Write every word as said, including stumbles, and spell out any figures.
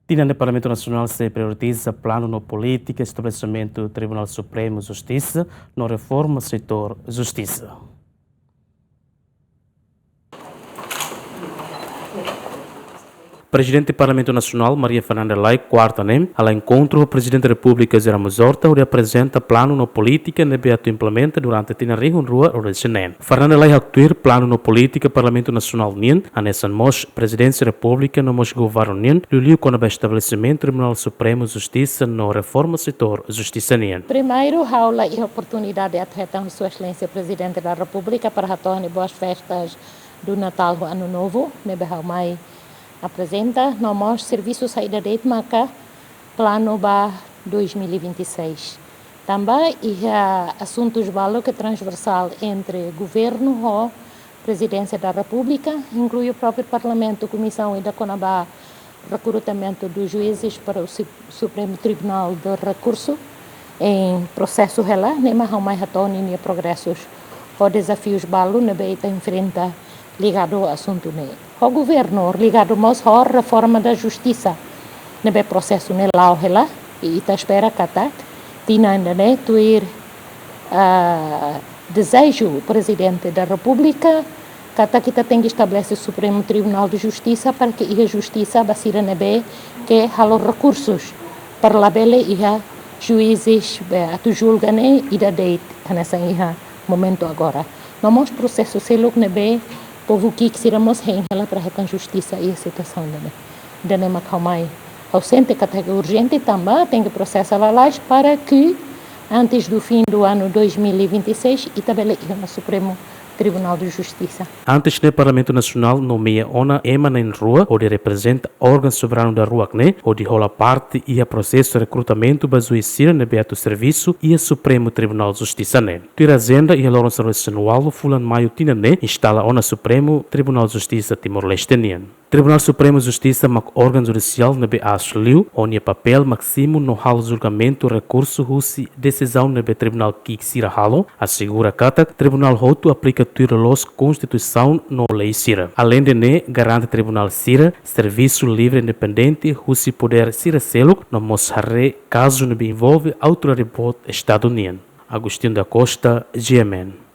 Tinan ne'e Parlamentu Nasionál sei prioritiza planu no polítika estabelesimentu Tribunál Supremu Justisa no reforma setór justisa. Prezidente Parlamentu Nasionál, Maria Fernanda Lay, kuarta ne'e, hala'o enkontru ho Prezidente Repúblika José Ramos Horta, hodi aprezenta planu no polítika ne'ebé atu implementa durante tinan rihun rua ruanulu-resin-neen. Fernanda Lay haktuir planu no polítika Parlamentu Nasionál nian, hanesan mós Prezidénsia Repúblika no mós Governu nian, liuliu kona-ba estabelesimentu Tribunál Supremu Justisa no reforma setór justisa nian. Primeiru, ha'u la iha oportunidade atu hetan Sua Exelénsia Prezidente da Repúblika para hato'o ha'u-nia boas festas do Natal ho Ano Novo, ne'ebé ha'u mai aprezenta, no mós servisu saida de'it maka planu ba dois mil e vinte e seis. Tanba iha asuntus balu ke transversál entre Governu ho Prezidénsia da Repúblika, inklui própriu Parlamentu, komisaun ida kona-ba rekrutamentu dos juízes para o Su-, Supremo Tribunal de Recurso, em prosesu hela, ne'e mak ha'u mai hato'o ninia progresus ho dezafius balu ne'ebé ita enfrenta ligadu ho asuntu ne'e. Ho Governu, ligadu mós ho reforma da justisa, ne'ebé prosesu ne'e la'o hela, i ita espera katak tinan ida-ne'e tuir, ah, dezeju Prezidente da Repúblika, katak ita tenke estabelese Supremo Tribunal de Justisa para ke iha justisa ba sira ne'ebé ke halo rekursus, para labele iha juízes be atu julga ne'e ida de'it hanesan iha momentu agora. No mós prosesu seluk ne'ebé povu ki'ik sira mós hein hela para hetan justisa iha situasaun ida-ne'e. Ida-ne'e mak ha'u mai, ha'u sente katak urjente tanba tenke prosesa lalais para ke antes do fim do ano dois mil e vinte e seis ita bele iha ona Supremo Tribunal de Justisa. Antes ne'e Parlamentu Nasionál nomeia ona ema na'in-rua hodi reprezenta órgaun soberanu daruak ne'e, hodi hola parte iha prosesu rekrutamentu ba juís sira ne'ebé atu servisu iha Supremo Tribunal Justisa ne'e. Tuir ajenda, iha loron sanulu-resin-ualu fulan Maiu tinan ne'e, instala ona Supremo Tribunal Justisa Timor-Leste nian. Tribunál Supremu Justisa mak órgaun judisiál ne'ebé aas liu, ho nia papél másimu no halo julgamentu rekursu husi desizaun ne'ebé tribunál ki'ik sira halo, asegura katak tribunál hotu aplika tuir loloos Konstituisaun no lei sira. Aleinde ne'e, garante tribunál sira servisu livre, independente husi podér sira seluk, no mós haree kazu ne'ebé envolve autoridade boot Estadu nian. Agostinho da Costa, G M N.